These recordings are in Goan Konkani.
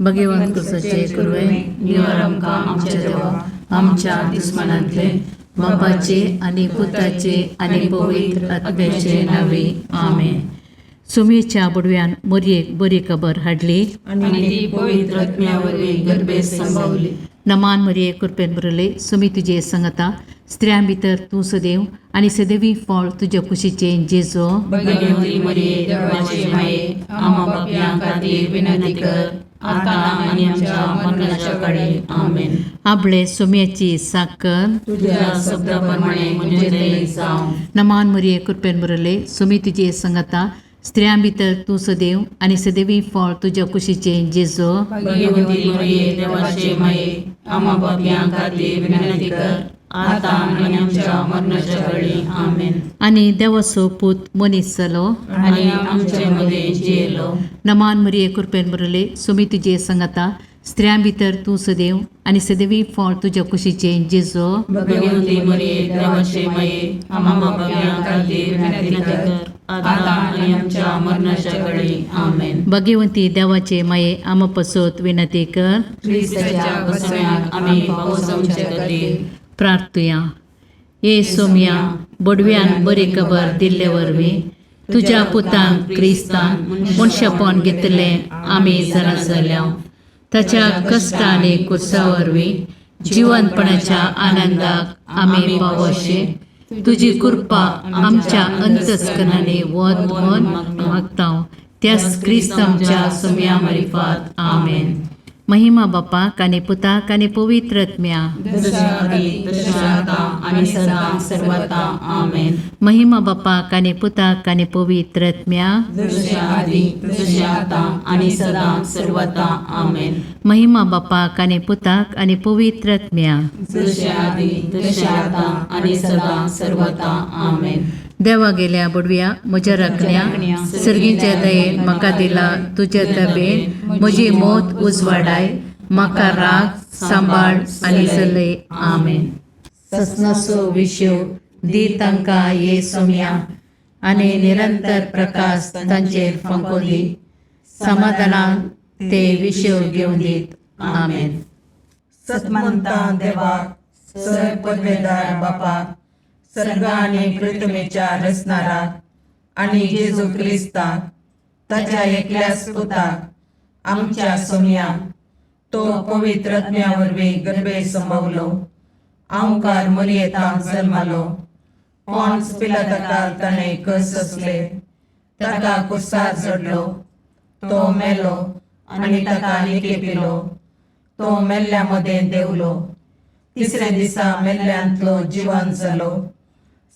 भगवंत कुसाचे कुरवे निवार आमकां आमच्या देवा आमच्या दुस्मानांतले बापाचे आनी पुताचे आनी पवित्र आत्म्याचे नावे आमेन. सुमेच्या बुडव्यान मोरयेक बरी खबर हाडली आनी ती पवित्र आत्म्या वरवीं गर्भेत संभवली. नमान मरिये कृपेन भरले सुमी तुजे संगता स्त्रियां भितर तूं सदैव आनी सदैवी फळ तुज्या कुशीचें जेजो. भगवती मरिये देवाचे माये आम्हा पापयां खातीर विनंती कर आतां आनी आमच्या मरणाच्या काळी. आमेन. आपले सुम्याची साकर तुझ्या शब्दा प्रमाणे म्हजें थंय जावं. नमान मरिये कृपेन भरले सुमी तुजे संगता स्त्रियां भितर तूं सदैव आनी सदैवी फळ तुज्या कुशीचें जेजो. भगवती मरिये देवाचे माये आम्हा पापयां खातीर विनंती कर आतां आनी आमच्या मरणाच्या काळी. आमेन. आनी देवाचो पूत मनीस जालो आनी आमचे मदें जियेलो. नमान मरिये कृपेन भरले सुमी तुजे संगता स्त्रियां भितर तूं सदैव आनी सदैवी फळ तुज्या कुशीचें जेजो. भगवती मरिये देवाचे माये आम्हा पापयां खातीर विनंती कर आतां आनी आमच्या मरणाच्या काळी. आमेन. भगवंती देवाचे माये आमा पसत विनंती कर. क्रिस्ताच्या बसण्याक आमी पावसांचे खातीर. प्रार्थुया. ये सोम्या बोडव्यान बरी खबर दिल्ले वरवीं तुज्या पुतान क्रिस्तान मनशापण घेतलें आमी जाणा जाल्या. ताच्या कश्ट आनी कुर्सा वरवीं जिवनपणाच्या आनंदाक आमी पावोशे तुजी कृपा आमच्या अंतस्करणांनी वत म्हण मागता त्याच क्रिस्त आमच्या सोम्या मारिफात. आमेन. महिमा बापाक आनी पुताक आनी पवित्र आत्म्या. जशा आदी तशें आतां आनी सदां सर्वता. आमेन. महिमा बापाक आनी पुताक आनी पवित्र आत्म्या. जशें आदी तशें आतां आनी सदां सर्वता. आमेन. महिमा बापाक आनी पुताक आनी पवित्र आत्म्या. जशें आदी तशें आतां आनी सदां सर्वता. आमेन. देवा गेल्या बुडव्या म्हज्या राखण्या सर्गीच्या दयेन म्हाका दिला तुज्या तबेन म्हजी मौत उजवाडाय म्हाका राग सांबाळ आनी चलय. आमेन. ससनाचो विशेव दी तांकां ये सोम्या आनी निरंतर प्रकाश तांचेर फांको दी समाधानान ते विशेव घेवन दीत. आमेन. सतमंता देवाक सर पदवेदार बापाक सर्ग आनी पृथ्वीच्या रचणाराक आनी जेजू क्रिस्ताक ताच्या एकल्याच पुताक आमच्या सोमयाक तो पवित्र आत्म्या वरवीं गर्भे संभवलो आंवकार मरियेतांत जल्मालो पॉन्स पिलाताकाल ताणें कस सोंसले ताका कुर्सार चडलो तो मेलो आनी ताका निकेपिलो तो मेल्ल्या मदें देंवलो तिसऱ्या दिसा मेल्ल्यांतलो जिवन जालो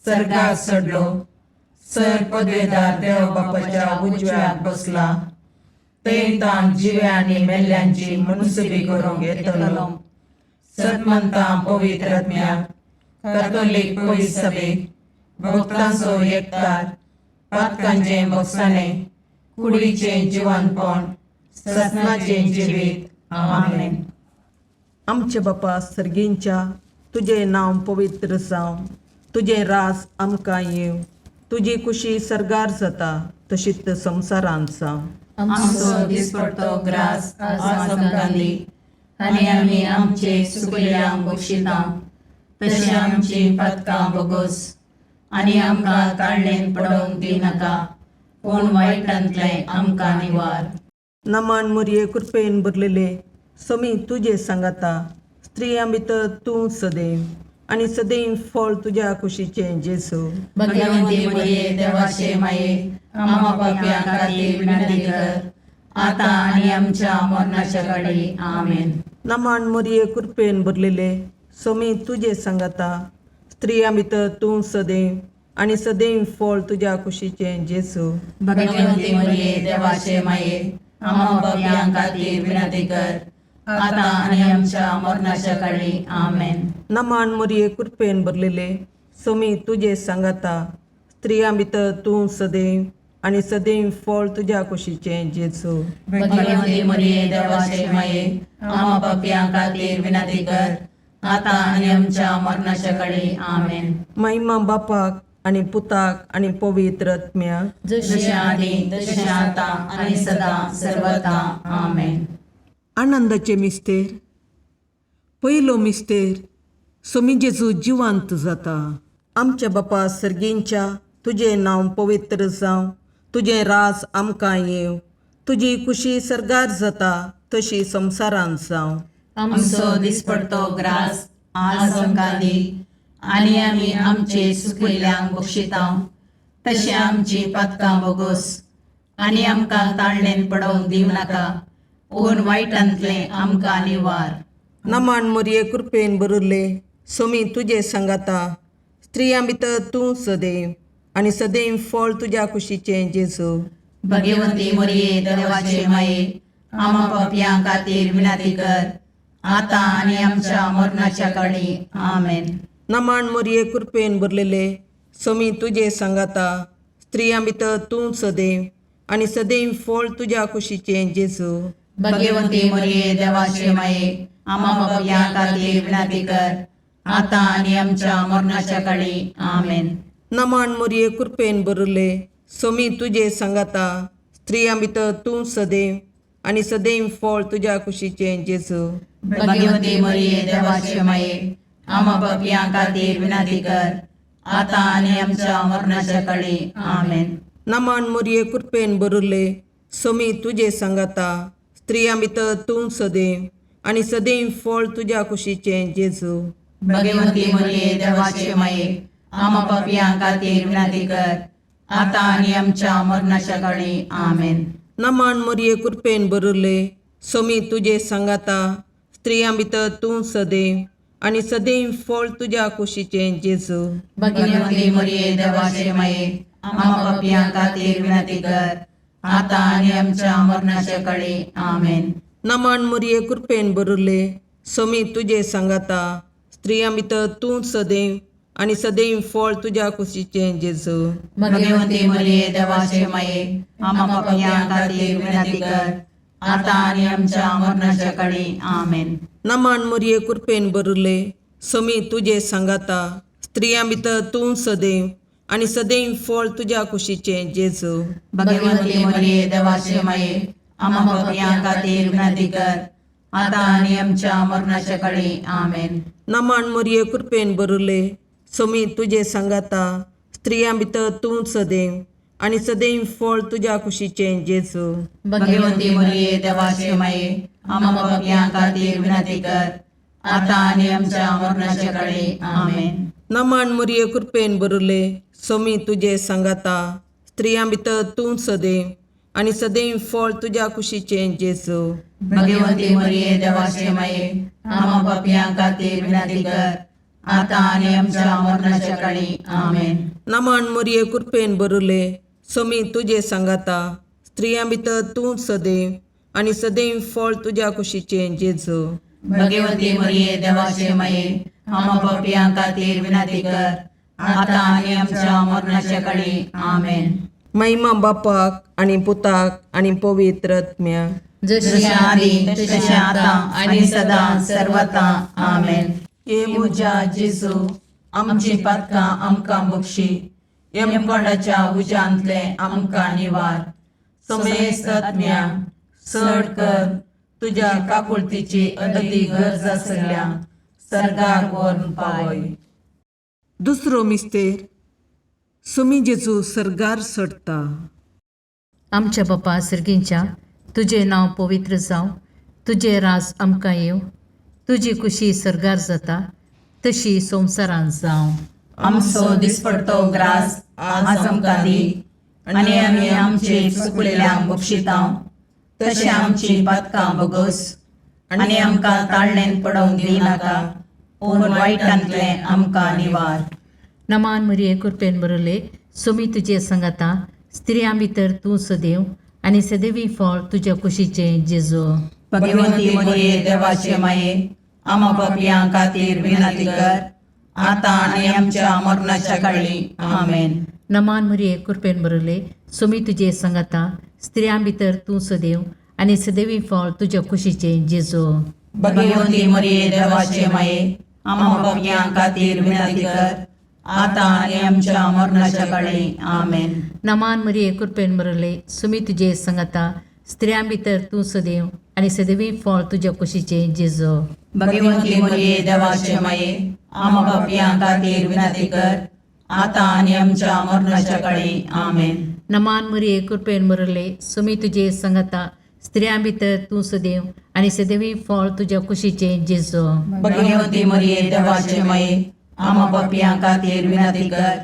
सर्गार चडलो सर पदवेदार देव बापाच्या उजव्याक बसला थंय ताण जिव्या आनी मेल्ल्यांची मुनसुबी करूंक येतलो. सतमंता पवित्र आत्म्याक कातोलीक पवित्र सभेक भक्तांचो एकतार पातकांचें भोगसाणें कुडीचें जिवनपण ससनाचें जिवीत. आमेन. आमचे बापा सर्गींच्या तुजें नांव पवित्र जावं तुजें राज आमकां येवं तुजी कुशी सर्गार जाता तशीच संवसारांत जावं. आमचो दिसपडतो ग्रास आज आमकां दी आनी आमी आमचे सुकल्यांक बक्षिता तशें आमची पातकां बोगोस आनी आमकां ताळणेन पडोवंक दिनाका पूण वायटांतलें आमकां निवार. नमान मुरये कृपेन भरलेले समी तुजे सांगाता स्त्रियां भितर तूं सदैव आनी सदैव फळ तुज्या कुशीचें जेजू. भगवंती मरिये देवाचे माये आम्हा पापयां खातीर विनंती कर आतां आनी आमच्या मरणाच्या काळी. आमेन. नमान मुरये कृपेन भरलेले समी तुजे सांगाता स्त्रियां भितर तूं सदैव आनी सदैव फळ तुज्या कुशीचें जेजू. भगवंती मरिये देवाचे माये आम्हा पापयां खातीर विनंती कर आतां आनी आमच्या मरणाच्या काळी. आमेन. नमान मुरये कृपेन भरलेले समी तुजे सांगाता स्त्रियां भितर तूं सदैव आनी सदैव फळ तुज्या कुशीचें जेजू. भगवंती मरिये देवाचे माये आम्हा पापयां खातीर विनंती कर आतां आनी आमच्या मरणाच्या काळी. आमेन. महिमा बापाक आनी पुताक आनी पवित्र आत्म्याक. जशें आदी तशें आतां आनी सदां सर्वता. आमेन. आनंदाचे मिस्तेर. पयलो मिस्तेर, सोमी जेजू जिवांत जाता. आमच्या बापा सर्गींच्या, तुजें नांव पवित्र जावं, तुजें राज आमकां येवं, तुजी खुशी सर्गार जाता तशी संवसारांत जावं. आमचो दिसपडतो ग्रास आज आमकां दी आनी आमी आमचे सुकिल्ल्यांक बक्षितांव तशें आमची पातकां बोगोस आनी आमकां ताळणेन पडोवंक दिवं नाका पूण वायटांतलें आमकां निवार. नमन मोरये, कृपेन भरिल्ले, सोमी तुजे सांगाता, स्त्रियां भितर तूं सदैव आनी सदैव फळ तुज्या कुशीचें जेजू. भगवती मोरये, देवाचे माये, आमा पापयां खातीर विनंती कर आतां आनी आमच्या मरणाच्या काळी. आमेन. नमन मोरये, कृपेन भरलेले, सोमी तुजे सांगाता, स्त्रियां भितर तूं सदैव आनी सदैव फळ तुज्या कुशीचें जेजू. भगवती मोरये, देवाचे माये, आमा पापयां खातीर विनंती कर आतां आनी आमच्या मरणाच्या काळी. आमेन. नमन मोरये, कृपेन भरिल्ले, सोमी तुजे सांगाता, स्त्रियां भितर तूं सदैव आनी सदैव फळ तुज्या कुशीचें जेजू. भगवती मोरये, देवाचे माये, आमा पापयां खातीर विनंती कर आतां आनी आमच्या मरणाच्या काळी. आमेन. नमन मोरये, कृपेन भरिल्ले, सोमी तुजे सांगाता, स्त्रियां भितर तूं सदैव आनी सदैव फळ तुज्या कुशीचें जेजू. भगवती मोरये, देवाचे माये, आमा पापयां खातीर विनंती कर आतां आनी आमच्या मरणाच्या काळी. आमेन. नमन मोरये, कृपेन भरिल्ले, सोमी तुजे सांगाता, स्त्रियां भितर तूं सदैव आनी सदैव फळ तुज्या कुशीचें जेजू. भगवती मोरये, देवाचे माये, आमा पापयां खातीर विनंती कर आतां आनी आमच्या मरणाच्या काळी. आमेन. नमन मोरये, कृपेन भरिल्ले, सोमी तुजे सांगाता, स्त्रियां भितर तूं सदैव आनी सदैव फळ तुज्या कुशीचें जेजू. भगवती मोरये, देवाचे माये, आमा पापयां खातीर विनंती कर आतां आनी आमच्या मरणाच्या काळी. आमेन. नमन मोरये, कृपेन भरिल्ले, सोमी तुजे सांगाता, स्त्रियां भितर तूं सदैव आनी सदैव फळ तुज्या कुशीचें जेजू. भगवती मोरये, देवाचे माये, आमा पापयां खातीर विनंती कर आतां आनी आमच्या मरणाच्या काळी. आमेन. नमन मोरये, कृपेन भरिल्ले, सोमी तुजे सांगाता, स्त्रियां भितर तूं सदैव आनी सदैव फळ तुज्या कुशीचें जेजू. भगवती मोरये, देवाचे माये, आमा पापयां खातीर विनंती कर आतां आनी आमच्या मरणाच्या काळी. आमेन. नमन मोरये, कृपेन भरिल्ले, सोमी तुजे सांगाता, स्त्रियां भितर तूं सदैव आनी सदैव फळ तुज्या कुशीचें जेजू. भगवती मोरये, देवाचे माये, आमा पापयां खातीर विनंती कर आतां आनी आमच्या मरणाच्या काळी. आमेन. नमन मोरये, कृपेन भरिल्ले, सोमी तुजे सांगाता, स्त्रियां भितर तूं सदैव आनी सदैव फळ तुज्या कुशीचें जेजू. भगवती मोरये, देवाचे माये, आमा पापयां खातीर विनंती कर आतां आनी आमच्या मरणाच्या काळी. आमेन. महिमा बापाक आनी पुताक आनी पवित्र आत्म्याक. जशी जशें आदी तशें आतां आनी सदां सर्वता. आमेन. हे म्हज्या जेजू, आमची पातकां आमकां बक्षी, यमकोंडाच्या उज्यांतलें आमकां निवार, समेस्त आत्म्या चड कर तुज्या काकुळतीची अदती गरज आसल्या सर्गाक व्हरून पावय. दुसरो मिस्तेर, सोमी जेजू सर्गार चडटा. आमच्या बापा सर्गींच्या, तुजें नांव पवित्र जावं, तुजें राज आमकां येवं, तुजी खुशी सर्गार जाता तशी संवसारांत जावं. आमचो दिसपडतो ग्रास आज आमकां दी आनी आमी आमचे चुकलेल्यांक बक्षितांव तशें आमची पातकां बोगोस आनी आमकां ताळणेन पडोवंक दिवं नाका पूण वायटांतलें आमकां निवार. नमान मरिये, कृपेन बरले, सोमी तुजे संगाता, स्त्रियां भितर तूं सदैव आनी सदैवी फळ तुज्या कुशीचें जेजू. भगवती मोरये, देवाचे माये, आमा पापयां खातीर विनंती कर आतां आनी आमच्या मरणाच्या काळी. आमेन. नमान मरिये, कृपेन बरले, सोमी तुजे संगाता, स्त्रियां भितर तूं सदैव आनी सदैवी फळ तुज्या कुशीचें जेजू. भगवती मोरये, देवाचे माये, आमा पापयां खातीर विनंती कर आतां आनी आमच्या मरणाच्या काळी. आमेन. नमान मरिये, कृपेन बरले, सुमी तुजे संगाता, स्त्रियां भितर तूं सदैव आनी सदवी फळ तुज्या कुशीचें जेजो. भगवंती मरिये देवाचे माये, आमा पापयां खातीर विनंती कर, आतां आनी आमच्या मरणाच्या काळी. आमेन. नमान मरिये, कृपेन भरले, सुमी तुजे संगता, स्त्रियां भितर तूं सदैव आनी सदैवी फळ तुज्या कुशीचें जेजो. भगवंती मरिये देवाचे माये, आमा पापयां खातीर विनंती कर,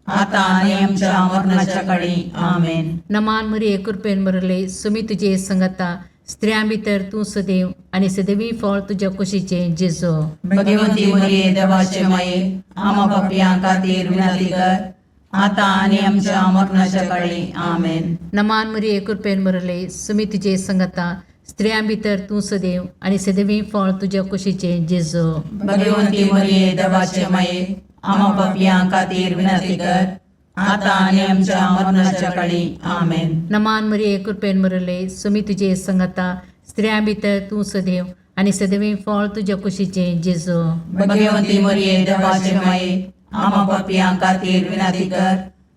आतां आनी आमच्या मरणाच्या काळी. आमेन. नमान मरिये, कृपेन भरले, सुमी तुजे संगता, स्त्रियां भितर तूं सदैव आनी सदैवी फळ तुज्या कुशीचें जेजो. भगवंती मरिये देवाचे माये, आमा पापयां खातीर विनंती कर, आतां आनी आमच्या मरणाच्या काळी. आमेन. नमान मरिये, कृपेन भरले, सुमी तुजे संगता, स्त्रियां भितर तूं सदैव आनी सदैवी फळ तुज्या कुशीचें जेजो. भगवंती मरिये देवाचे माये, आमा पापयां खातीर विनंती कर, आतां आनी आमच्या मरणाच्या काळी. आमेन. नमान मरिये, कृपेन भरले, सुमी तुजे संगता, स्त्रियां भितर तूं सदैव आनी सदैवी फळ तुज्या कुशीचें जेजो. भगवंती मरिये देवाचे माये, आमा पापयां खातीर विनंती कर,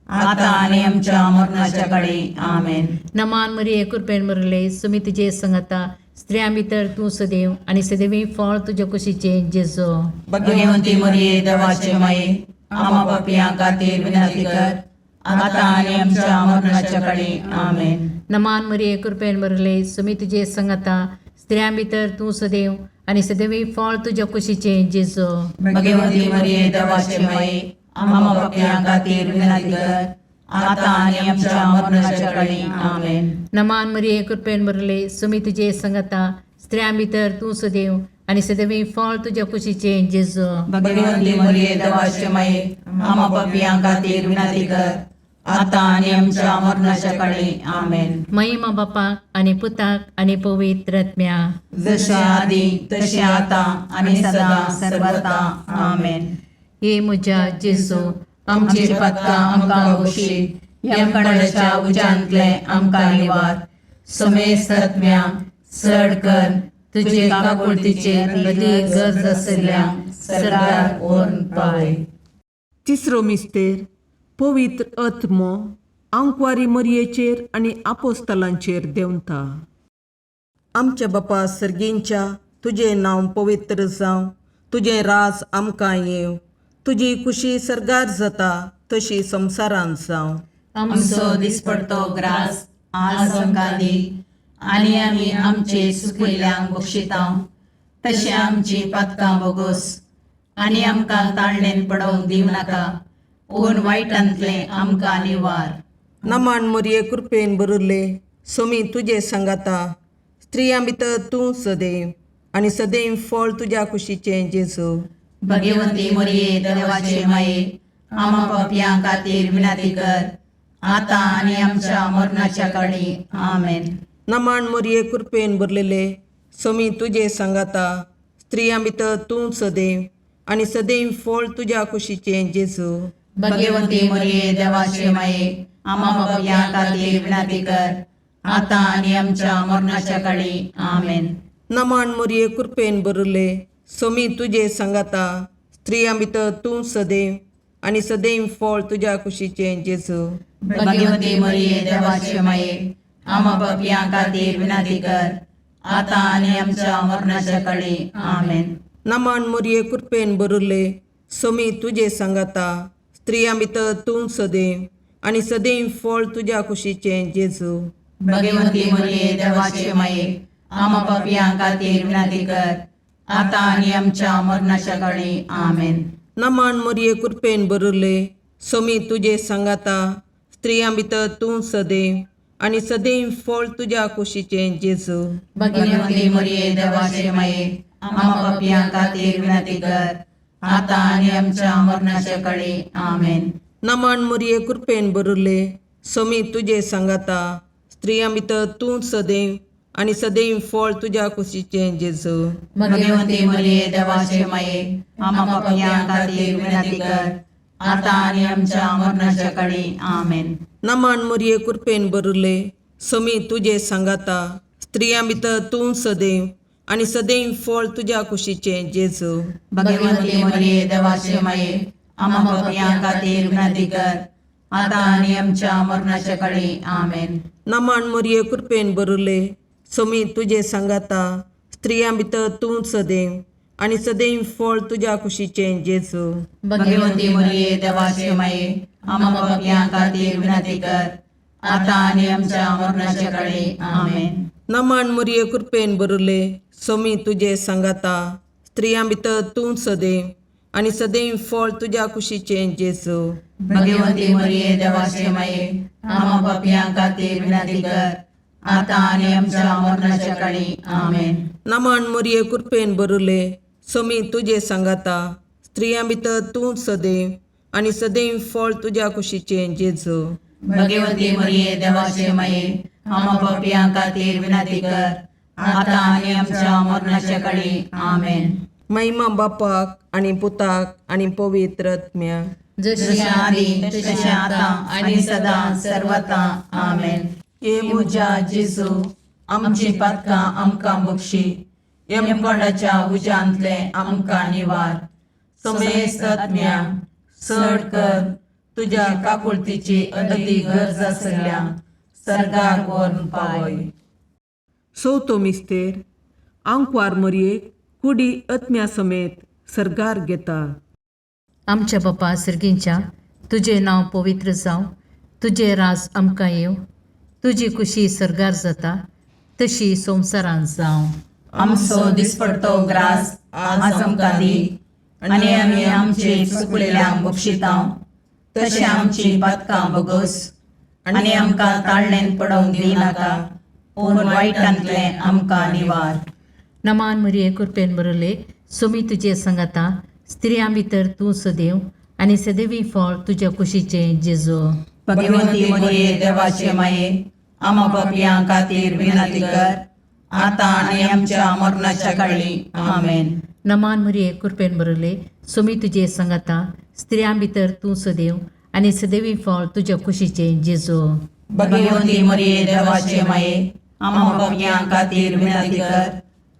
आतां आनी आमच्या मरणाच्या काळी. आमेन. नमान मरिये, कृपेन भरले, सुमी तुजे संगता, स्त्रियां भितर तूं सदैव आनी सदैवी फळ तुज्या कुशीचें जेजो. भगवंती मरिये देवाचे माये, आमा पापयां खातीर विनंती कर, आतां आनी आमच्या मरणाच्या काळी. आमेन. नमान मरिये, कृपेन भरले, सुमी तुजे संगता, स्त्रियां भितर तूं सदैव आनी सदैवी फळ तुज्या कुशीचें जेजो. भगवंती मरिये देवाचे माये, आमा पापयां खातीर विनंती कर, आतां आनी आमच्या मरणाच्या काळी. आमेन. नमान मरिये, कृपेन भरले, सुमी तुजे संगता, स्त्रियां भितर तूं सदैव आनी सदैवी फळ तुज्या कुशीचें जेजो. भगवंती मरिये देवाचे माये, आमा पापयां खातीर विनंती कर, आतां आनी आमच्या मरणाच्या काळी. आमेन. महिमा बापाक आनी पुताक आनी पवित्र आत्म्या. जशे आदी तशें आतां आनी सदां सर्वता. आमेन. हे म्हज्या जेजू, आमची पातकां आमकां बक्षी, यमकणाच्या उज्यांतले आमकां निवार, समेस्त आत्म्या चड कर तुजे काकुळतीचेर अदीक गरज आशिल्ल्या सरकार व्हरून पावय. तिसरो मिस्तेर पवित्र आत्मो आंकवारी मरयेचेर आनी आपोस्तलांचेर देंवता. आमच्या बापा सर्गींच्या, तुजें नांव पवित्र जावं, तुजें राज आमकां येवं, तुजी खुशी सर्गार जाता तशी संवसारांत जावं. आमचो दिसपडतो ग्रास आज आमकां दी, आनी आमी आमचे सुकिल्ल्यांक बक्षिता तशें आमची पातकां बोगोस, आनी आमकां ताळणेन पडोवंक दिवं नाका, पूण वायटांतलें आमकां निवार. नमान मरये, कृपेन भरिल्ले, सोमी तुजे सांगाता, स्त्रियां भितर तूं सदैव आनी सदैव फळ तुज्या कुशीचें जेजू. भगवंती मरिये देवाचे माये, आमा पापयां खातीर विनंती कर, आतां आनी आमच्या मरणाच्या काळी. आमेन. नमान मरये, कृपेन भरलेले, सोमी तुजे सांगाता, स्त्रियां भितर तूं सदैव आनी सदैव फळ तुज्या कुशीचें जेजू. भगवंती मरिये देवाचे माये, आमा पापयां खातीर विनंती कर, आतां आनी आमच्या मरणाच्या काळी. आमेन. नमान मरये, कृपेन भरिल्ले, सोमी तुजे सांगाता, स्त्रियां भितर तूं सदैव आनी सदैव फळ तुज्या कुशीचें जेजू. भगवंती मरिये देवाचे माये, आमा पापयां खातीर विनंती कर, आतां आनी आमच्या मरणाच्या काळी. आमेन. नमान मरये, कृपेन भरिल्ले, सोमी तुजे सांगाता, स्त्रियां भितर तूं सदैव आनी सदैव फळ तुज्या कुशीचें जेजू. भगवंती मरिये देवाचे माये, आमा पापयां खातीर विनंती कर, आतां आनी आमच्या मरणाच्या काळी. आमेन. नमान मरये, कृपेन भरिल्ले, सोमी तुजे सांगाता, स्त्रियां भितर तूं सदैव आनी सदैव फळ तुज्या कुशीचें जेजू. भगवंती मरिये देवाचे माये, आमा पापयां खातीर विनंती कर, आतां आनी आमच्या मरणाच्या काळी. आमेन. नमान मरये, कृपेन भरिल्ले, सोमी तुजे सांगाता, स्त्रियां भितर तूं सदैव आनी सदैव फळ तुज्या कुशीचें जेजू. भगवंती मरिये देवाचे माये, आमा पापयां खातीर विनंती कर, आतां आनी आमच्या मरणाच्या काळी. आमेन. नमान मरये, कृपेन भरिल्ले, सोमी तुजे सांगाता, स्त्रियां भितर तूं सदैव आनी सदैव फळ तुज्या कुशीचें जेजू. भगवंती मरिये देवाचे माये, आमा पापयां खातीर विनंती कर, आतां आनी आमच्या मरणाच्या काळी. आमेन. नमान मरये, कृपेन भरिल्ले, सोमी तुजे सांगाता स्त्रियां भितर तूं सदैव आनी सदैव फळ तुज्या कुशीचें जेजू. भगवती मरिये देवाचे माये, आम्हा पापयां खातीर विनंती कर, आता आनी आमच्या मरणाच्या काळी. आमेन. नमन मुरये कृपेन बरुले सोमी तुजे सांगाता स्त्रियां भितर तूं सदैव आनी सदैव फळ तुज्या कुशीचें जेजू. भगवती मरिये देवाचे माये, आम्हा पापयां खातीर विनंती कर, आता आनी आमच्या मरणाच्या काळी. आमेन. नमन मुरये कृपेन बरुले सोमी तुजे सांगाता स्त्रियां भितर तूं सदैव आनी सदैव फळ तुज्या कुशीचें जेजू. भगवती मरिये देवाचे माये, आम्हा पापयां खातीर विनंती कर, आता आनी आमच्या मरणाच्या काळी. आमेन. महिमा बापाक आनी पुताक आनी पवित्र आत्म्याक. जशी जशें आदी तशें आतां आनी सदां सर्वता. आमेन. हे म्हज्या जेजू, आमची पातकां आमकां बक्षी, यमकोंडाच्या उज्यांतले आमकां निवार, समेस्त आत्म्या चड कर तुज्या काकुळतीची अदी गरज आसल्या सर्गार व्हरून पावय. चवथो मिस्तेर आंकवार मरयेक कुडी आत्म्या समेत सर्गार घेता. आमच्या बापा सर्गींच्या, तुजें नांव पवित्र जावं, तुजें राज आमकां येवं, तुजी कुशी सर्गार जाता तशी संवसारांत जावं. आमचो दिसपडतो ग्रास आज आमकां दी, आनी आमी आमचे चुकलेल्यांक बक्षितां तशें आमची पातकां बगस, आनी आमकां ताळणेन पडोवंक दिनाका, पूण वायटांतलें आमकां निवार. नमान मरिये कृपेन बरले सुमी तुजे संगता, स्त्रियां भितर तूं सदैव आनी सदैवी फळ तुज्या कुशीचें जेजू. भगवती मरिये देवाचे माये, आम्हा पापयां खातीर विनंती कर, आतां आनी आमच्या मरणाच्या काळी. आमेन. नमान मरिये कृपेन बरले सुमी तुजे संगता, स्त्रियां भितर तूं सदैव आनी सदैवी फळ तुज्या कुशीचें जेजू. भगवती मरिये देवाचे माये, आम्हा पापयां खातीर विनंती कर,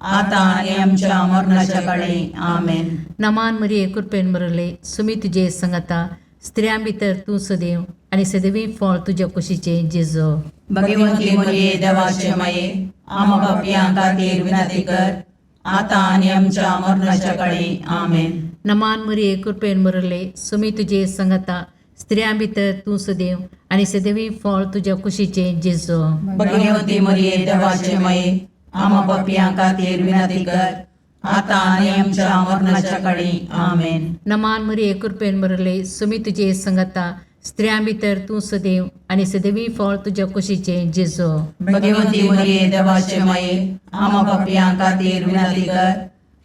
आतां आनी आमच्या मरणाच्या काळी. आमेन. नमान मरिये कृपेन बरले सुमी तुजे संगता, स्त्रियां भितर तूं सदैव आनी सदैवी फळ तुज्या कुशीचें जेजू. भगवती मरिये देवाचे माये, आम्हा पापयां खातीर विनंती कर, आतां आनी आमच्या मरणाच्या काळी. आमेन. नमान मरिये कृपेन बरले सुमी तुजे संगता, स्त्रियां भितर तूं सदैव आनी सदैवी फळ तुज्या कुशीचें जेजू. भगवती मरिये देवाचे माये, आम्हा पापयां खातीर विनंती कर, आतां आनी आमच्या मरणाच्या काळी. आमेन. नमान मरिये कृपेन बरले सुमी तुजे संगता, स्त्रियां भितर तूं सदैव आनी सदैवी फळ तुज्या कुशीचें जेजू. भगवती मरिये देवाचे माये, आम्हा पापयां खातीर विनंती कर,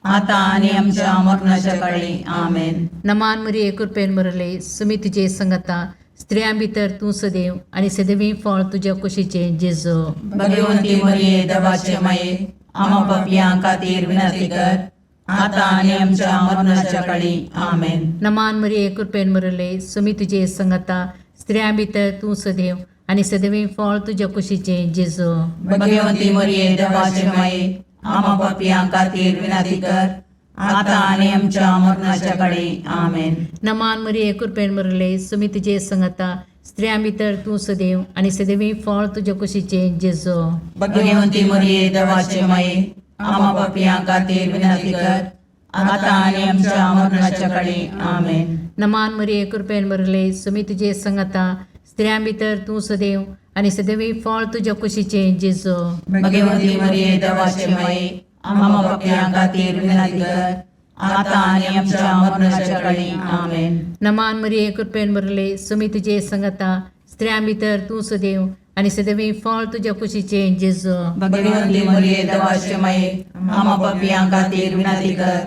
आतां आनी आमच्या मरणाच्या काळी. आमेन. नमान मरिये कृपेन बरले सुमी तुजे संगता, स्त्रियां भितर तूं सदैव आनी सदैवी फळ तुज्या कुशीचें जेजू. भगवती मरिये देवाचे माये, आम्हा पापयां खातीर विनंती कर, आतां आनी आमच्या मरणाच्या काळी. आमेन. नमान मरिये कृपेन बरले सुमी तुजे संगता, स्त्रियां भितर तूं सदैव आनी सदैवी फळ तुज्या कुशीचें जेजू. भगवती मरिये देवाचे माये, आम्हा पापयां खातीर विनंती कर, आतां आनी आमच्या मरणाच्या काळी. आमेन. नमान मरिये कृपेन बरले सुमी तुजे संगता, स्त्रियां भितर तूं सदैव आनी सदैवी फळ तुज्या कुशीचें जेजू. भगवती मरिये देवाचे माये, आम्हा पापयां खातीर विनंती कर, आतां आनी आमच्या मरणाच्या काळी. आमेन. नमान मरिये कृपेन बरले सुमी तुजे संगता, स्त्रियां भितर तूं सदैव आनी सदैवी फळ तुज्या कुशीचें जेजू. भगवती मरिये देवाचे माये, आम्हा पापयां खातीर विनंती कर, आतां आनी आमच्या मरणाच्या काळी. आमेन. नमान मरिये कृपेन बरले सुमी तुजे संगता, स्त्रियां भितर तूं सदैव आनी सदैवी फळ तुज्या कुशीचें जेजू. भगवती मरिये देवाचे माये, आम्हा पापयां खातीर विनंती कर,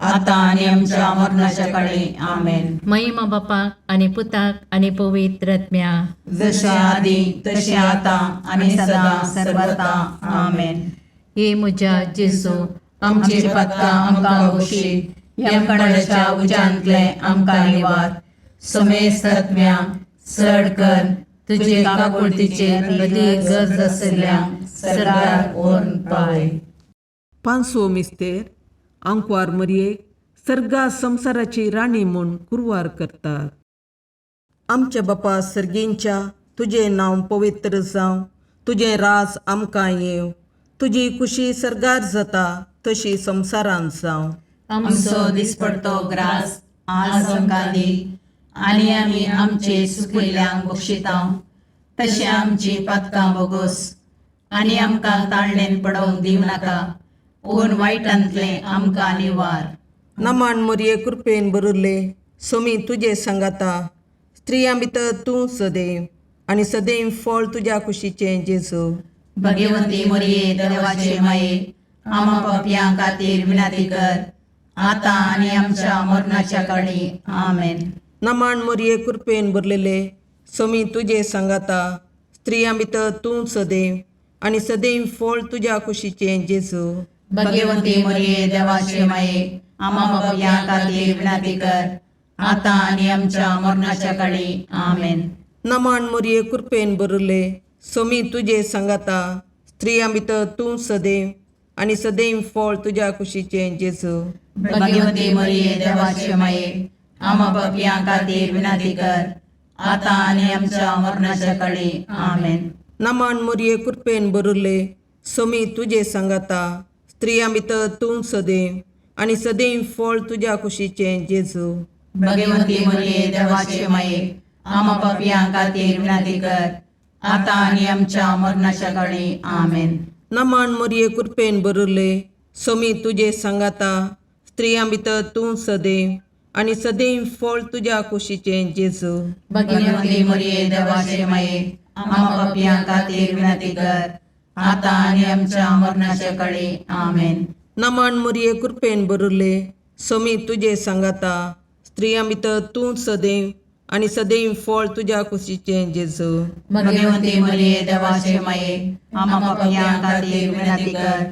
आतां आनी आमच्या मरणाच्या काळी. आमेन. महिमा बापाक आनी पुताक आनी पवित्र आत्म्या. जशें आदी तशें आतां आनी सदां सर्वता. आमेन. हे म्हज्या जेजू, आमची पातकां आमकां बक्षी, यमकंडाच्या उज्यांतले आमकां निवार, समेस्त आत्म्या चड कर तुजे काकुळतीचे अदीक गरज आशिल्ल्या सरकार व्हरून पावय. पांचवो मिस्तेर आंकवार मरयेक सर्गा संवसाराची राणी म्हूण कुरवार करतात. आमच्या बापा सर्गींच्या, तुजें नांव पवित्र जावं, तुजें राज आमकां येवं, तुजी कुशी सर्गार जाता तशी संवसारांत जावं. आमचो दिसपडतो ग्रास आज आमकां दी आनी आमी आमचे सुकिल्ल्यांक बक्षिता तशें आमची पातकां बोगोस आनी आमकां ताळणेन पडोवंक दिवं नाका, पूण वायटांतलें आमकां निवार. नमन मोरये, कृपेन भरिल्ले, सोमी तुजे सांगाता. स्त्रियां भितर तूं सदैव आनी सदैव फळ तुज्या कुशीचें जेजू. भगवंती मोरये, देवाचे माये, आमा पापयां खातीर विनंती कर, आतां आनी आमच्या मरणाच्या काळी. आमेन. नमन मोरये, कृपेन भरलेले, सोमी तुजे सांगाता. स्त्रियां भितर तूं सदैव आनी सदैव फळ तुज्या कुशीचें जेजू. भगवंती मोरये, देवाचे माये, आमा पापयां खातीर विनंती कर, आतां आनी आमच्या मरणाच्या काळी. आमेन. नमन मोरये, कृपेन भरिल्ले, सोमी तुजे सांगाता. स्त्रियां भितर तूं सदैव आनी सदैव फळ तुज्या कुशीचें जेजू. भगवंती मोरये, देवाचे माये, आमा पापयां खातीर विनंती कर, आतां आनी आमच्या मरणाच्या काळी. आमेन. नमन मोरये, कृपेन भरिल्ले, सोमी तुजे सांगाता. स्त्रियां भितर तूं सदैव आनी सदैव फळ तुज्या कुशीचें जेजू. भगवंती मोरये, देवाचे माये, आमा पापयां खातीर विनंती कर, आतां आनी आमच्या मरणाच्या काळी. आमेन. नमन मोरये, कृपेन भरिल्ले, सोमी तुजे सांगाता. स्त्रियां भितर तूं सदैव आनी सदैव फळ तुज्या कुशीचें जेजू. भगवंती मोरये, देवाचे माये, आमा पापयां खातीर विनंती कर, आतां आनी आमच्या मरणाच्या काळी. आमेन. नमन मोरये, कृपेन भरिल्ले, सोमी तुजे सांगाता. स्त्रियां भितर तूं सदैव आनी सदैव फळ तुज्या कुशीचें जेजू. भगवंती मोरये, देवाचे माये, आमा पापयां खातीर विनंती कर,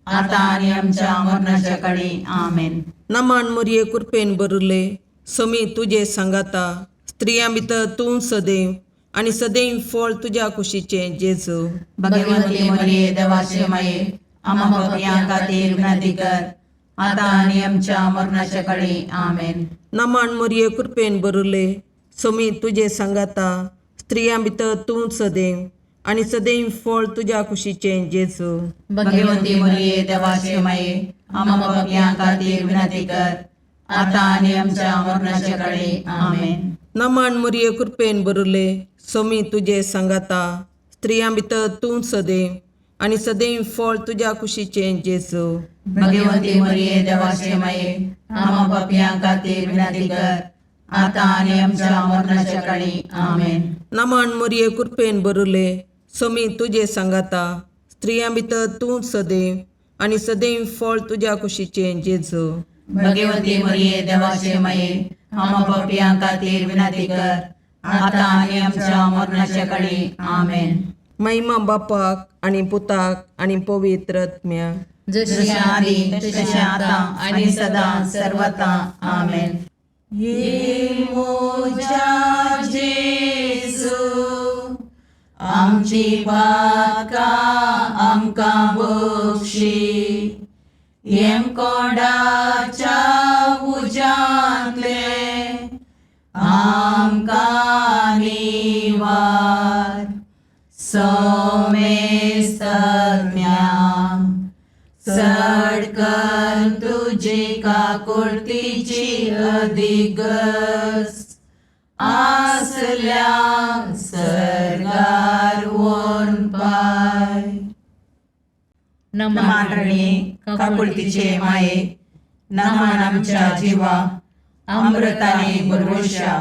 आतां आनी आमच्या मरणाच्या काळी. आमेन. नमन मोरये, कृपेन भरिल्ले, सोमी तुजे सांगाता. स्त्रियां भितर तूं सदैव आनी सदैव फळ तुज्या कुशीचें जेजू. भगवंती मोरये, देवाचे माये, आमा पापयां खातीर विनंती कर, आतां आनी आमच्या मरणाच्या काळी. आमेन. नमन मोरये, कृपेन भरिल्ले, सोमी तुजे सांगाता. स्त्रियां भितर तूं सदैव आनी सदैव फळ तुज्या कुशीचें जेजू. भगवंती मोरये, देवाचे माये, आमा पापयां खातीर विनंती कर, आतां आनी आमच्या मरणाच्या काळी. आमेन. नमन मोरये, कृपेन भरिल्ले, सोमी तुजे सांगाता. स्त्रियां भितर तूं सदैव आनी सदैव फळ तुज्या कुशीचें जेजू. भगवंती मोरये, देवाचे माये, आमा पापयां खातीर विनंती कर, आतां आनी आमच्या मरणाच्या काळी. आमेन. नमन मोरये, कृपेन भरिल्ले, सोमी तुजे सांगाता. स्त्रियां भितर तूं सदैव आनी सदैव फळ तुज्या कुशीचें जेजू. भगवंती मोरये, देवाचे माये, आमा पापयां खातीर विनंती कर, आतां आनी आमच्या मरणाच्या काळी. आमेन. महिमा बापाक आनी पुताक आनी पवित्र आत्म्याक. जशें आदी तशें आतां आनी सदां सर्वता. आमेन. ये मोजा जेजू, आमची पातकां आमकां बक्षी, येमकोंडाच्या उज्यांतले आमकां निवार. सोमेस्तज्ञा, चड कर तुजी काकुळतीची अधिगस आसल्या सर्गार वोन पाय. नमान रणी काकुळतीचे माये, नमान आमच्या जिवा अमृताने भरवशा,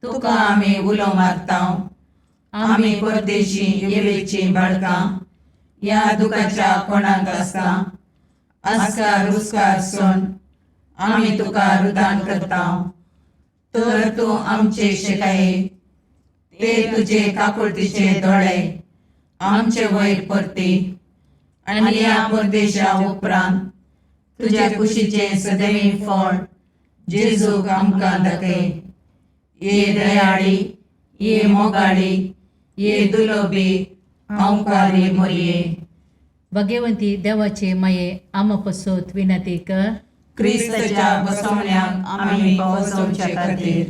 तुका आमी उलो मारता. आमी परदेशी येवेची बाळकां ह्या दुखाच्या कोणाक आसता आस्कार उस्कार सोन आमी तुका रुदान करता. तर तूं आमचे शिकाये ते तुजे काकुळतीचे दोळे आमचे वयर परती आनी ह्या परदेशा उपरांत तुज्या कुशीचें सदैव फळ जेजूक आमकां दाखय. ये दयाळी, ये मोगाळी, ये दुलोबी अंकारी मोरये, भगवंती देवाचे माये, आमा पसत विनंती कर. क्रिस्ताच्या बसवण्याक आमी पावसवचे खातीर.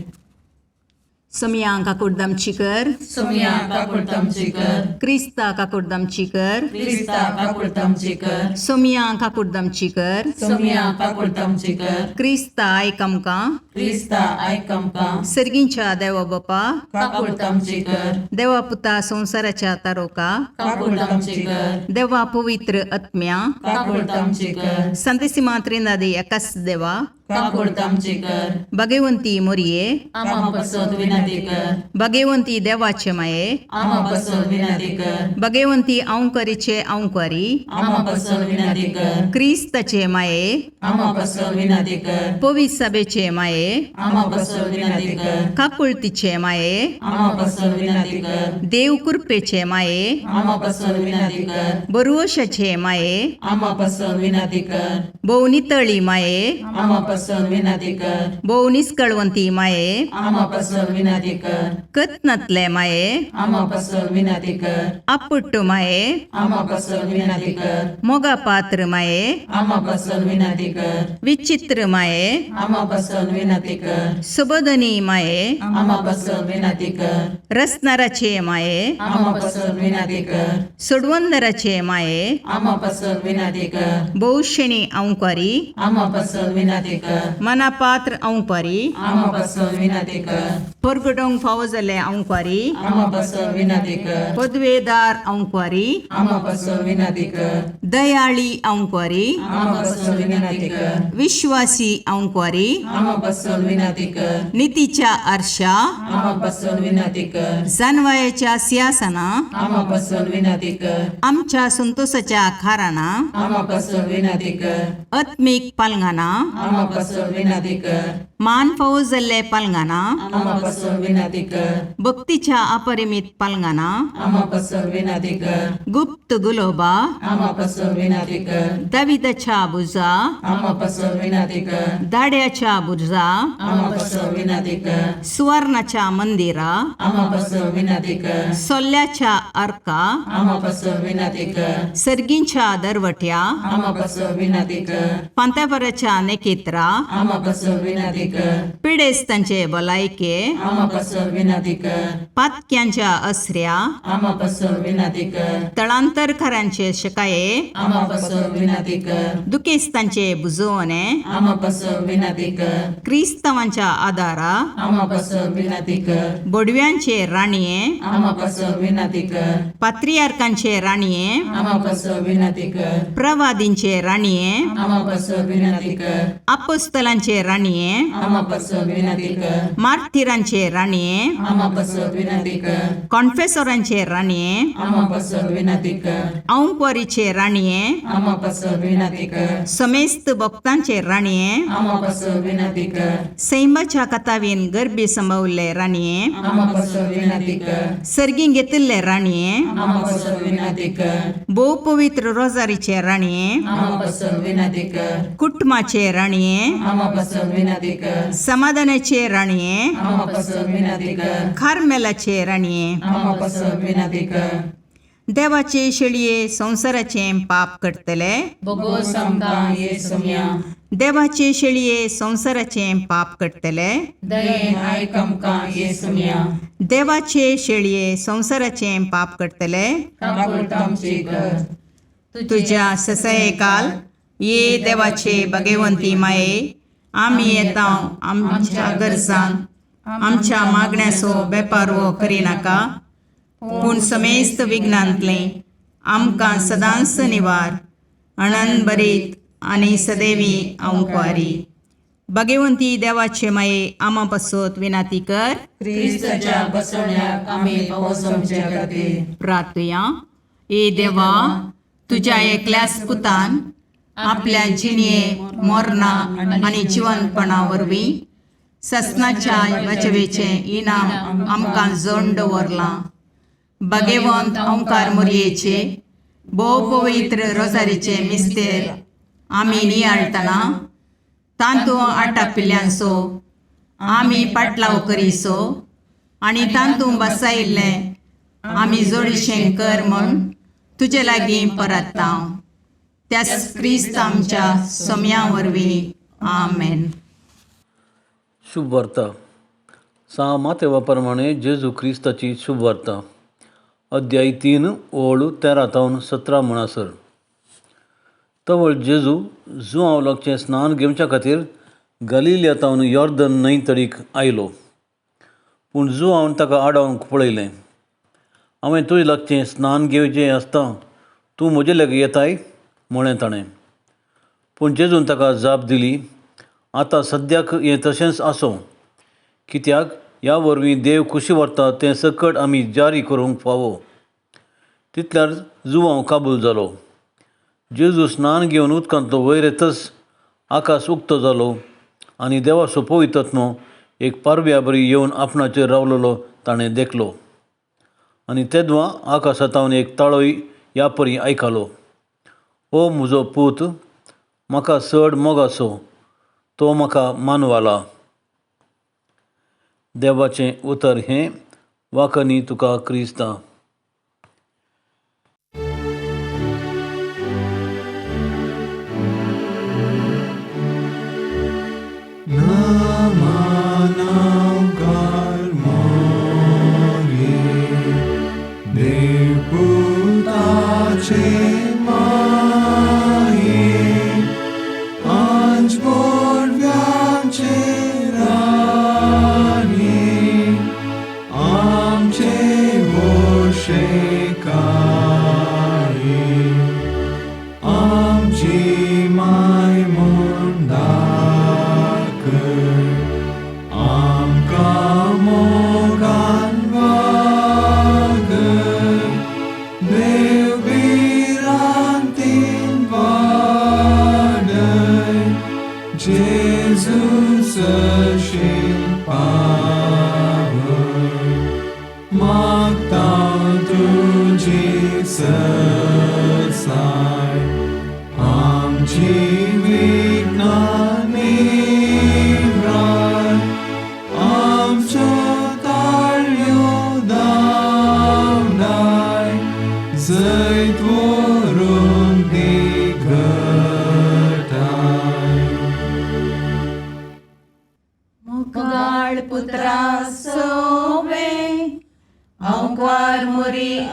सोमया काकुडदामची कर. सोमया काकुळतामची कर. क्रिस्ता काकुडदामची कर. क्रिस्ता काकुळतामची कर. सोमया काकुडदामची कर. सोमया काकुळतामची कर. क्रिस्ता आयक आमकां. क्रिस्ता आयक आमकां. सर्गींच्या देवा बापा, काकुळतामची कर. देवा पुता संवसाराच्या तारोका, काकुळतामची कर. देवा पवित्र आत्म्या, काकुळतामची कर. संतेसिमा त्रिनादी एकाच देवा, काकुळतामची कर. भगवंती मोरये, आमा पसत विनंती कर. भगवंती देवाचे माये, आमा पसत विनंती कर. भगवंती अंकरीचे अंकरी, आमा पसत विनंती कर. क्रिस्ताचे माये, आमा पसत विनंती कर. पवित्र सभेचे माये, आमा पसत विनंती कर. काकुळतीचे माये, आमा पसत विनंती कर. देव कृपेचे माये, आमा पसत विनंती कर. बरुवशाचे माये, आमा पसत विनंती कर. भोव नितळी माये, आमा पसत विनंती कर. भोव निस्कळवंती माये, आमा पसत विनंती कर. कत्नातले माये, आमा पसत विनंती कर. आपुट्ट माये, आमा पसत विनंती कर. मोगा पात्र माये, आमा पसत विनंती कर. विचित्र माये, आमा पसत विनंती कर. सुबोधनी माये, आमा पसत विनंती कर. रसनाराचे माये, आमा पसत विनंती कर. सोडवंदराचे माये, आमा पसत विनंती कर. भोवशेणी अंकारी, आमा पसत विनंती कर. मनापात्र अंकारी, आमा पसत विनंती कर. परगटोंक फावो जाल्ले अंकारी, आमा पसत विनंती कर. पदवेदार अंकारी, आमा पसत विनंती कर. दयाळी अंकारी, आमा पसत विनंती कर. विश्वासी अंकारी, आमा पसत विनंती कर. नितीच्या आरशा, आमा पसत विनंती कर. जानवायाच्या सिंहासना, आमा पसत विनंती कर. आमच्या संतोषाच्या खाराना, आमा पसत विनंती कर. आत्मीक पालंगाना, आमा पसत विनंती कर. मान फावो जाल्ले पालंगाना, आमा पसत विनंती कर. भक्तीच्या अपरिमित पालंगाना, आमा पसत विनंती कर. गुप्त गुलोबा, आमा पसत विनंती कर. दाविदाच्या बुजा, आमा पसत विनंती कर. दाड्याच्या बुजा, आमा पसत विनंती कर. सुवर्णाच्या मंदिरा, आमा पसत विनंती कर. सोल्ल्याच्या अर्का, आमा पसत विनंती कर. सर्गींच्या दरवट्या, आमा पसत विनंती कर. पांत्यापराच्या नेकेत्रा, आमा पसत विनंती कर. पिडेस्तांचे भलायके, आमा पसत विनंती कर. पातक्यांच्या असऱ्या, आमा पसत विनंती कर. तळांतरकारांचे शकाये, आमा पसत विनंती कर. दुखेस्तांचे बुजवणे, आमा पसत विनंती कर. क्रिस्तांवांच्या आदारा, आमा पसत विनंती कर. बोडव्यांचे राणये, आमा पसत विनंती कर. पात्रियार्कांचे राणये, आमा पसत विनंती कर. प्रवादींचे राणये, आमा पसत विनंती कर. अपोस्तलांचे राणये, आमा पसत विनंती कर. मार्थिरांचे राणये, आमा पसत विनंती कर. कॉन्फेसोरांचे राणये, आमा पसत विनंती कर. औंकवारीचे राणये, आमा पसत विनंती कर. समेस्त भक्तांचे राणये, आमा पसत विनंती कर. सैमाच्या कथावीन गर्भी संभवल्ले राणये, आमा पसत विनंती कर. सर्गीं घेतिल्ले राणये, आमा पसत विनंती कर. भोव पवित्र रोजारीचे राणये, आमा पसत विनंती कर. कुटुंबाचे राणये, आमा पसत विनंती कर. समाधानाचे राणये, आमा पसत विनंती कर. कार्मेलाचे राणये, आमा पसत विनंती कर. देवाचे शेळये संवसाराचें पाप करतले, बोगोस आमकां ये सोम्या. देवाचे शेळये संवसाराचें पाप करतले, दयेन आयक आमकां ये सोम्या. देवाचे शेळये संवसाराचें पाप करतले, काकुळतामची कर. तुज्या ससयकाल ये देवाचे भगवंती माये, आमी येता आमच्या गरजान आमच्या मागण्याचो बेपारवो करिनाका, पूण समेस्त विघ्नांतलें आमकां सदांच निवार अणन बरीत आनी सदैवी अंकवारी. भगवंती देवाचे माये, आमा पासत विनाती कर. क्रिस्ताच्या बसवण्याक आमी फावो जावचे खातीर. प्रार्थुया. ए देवा, तुज्या एकल्याच पुतान आपल्या जिणये मोरना आनी जिवनपणा वरवीं ससनाच्या वाचवेचें इनाम आमकां जोड दवरलां. भगवंत ओंकार मोरयेचे भोव पवित्र रोजारीचे मिस्तेर आमी नियाळटना तांतू आटापिल्ल्यांचो आमी पाटलाव करीसो आनी तांतू बसायिल्लें आमी जोडीशें कर म्हूण तुजे लागीं परत्ता, त्याच क्रिस्त आमच्या सोम्या वरवीं. आमेन. शुभ वार्ता. सा मातेवा प्रमाणे जेजू क्रिस्ताची शुभवार्ता अध्याय 3 ओळ 13 तावन 17 म्हणसर. तवळ जेजू जुआंव लागचें स्नान घेवच्या खातीर गलिलिया तावन यॉर्दन न्हंय तडीक आयलो. पूण जुआंवन ताका आडावंक पळयलें. हांवें तुजे लागचें स्नान घेवचें आसता, तूं म्हजे लागीं येताय म्हळें ताणें. पूण जेजून ताका जाप दिली, आतां सद्याक हें तशेंच आसूं, कित्याक ह्या वरवीं देव खुशी व्हरता तें सकट आमी जारी करूंक फावो. तितल्यार जुआंव काबूल जालो. जेजू स्नान घेवन उदकांतलो वयर येतच आकाश उक्तो जालो आनी देवाचो पवित्र एक पारव्या बरी येवन आपणाचेर रावलेलो ताणें देखलो. आनी तेदवा आकाशांत एक ताळोय ह्या परी आयकलो, ओ म्हजो पूत, म्हाका चड मोगाचो, तो म्हाका मानवाला. देवाचें उतर हें वाकनी तुका क्रिस्ता.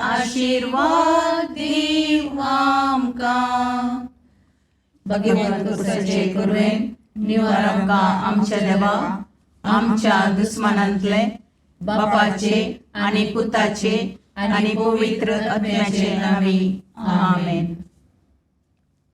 आशीर्वाद दीव आमकां. भगवंत कुसाचे कुरवेन निवार आमकां आमच्या देवा, आमच्या दुस्मानांतले बापाचे आनी पुताचे आनी पवित्र आत्म्याचे नांवी. आमेन.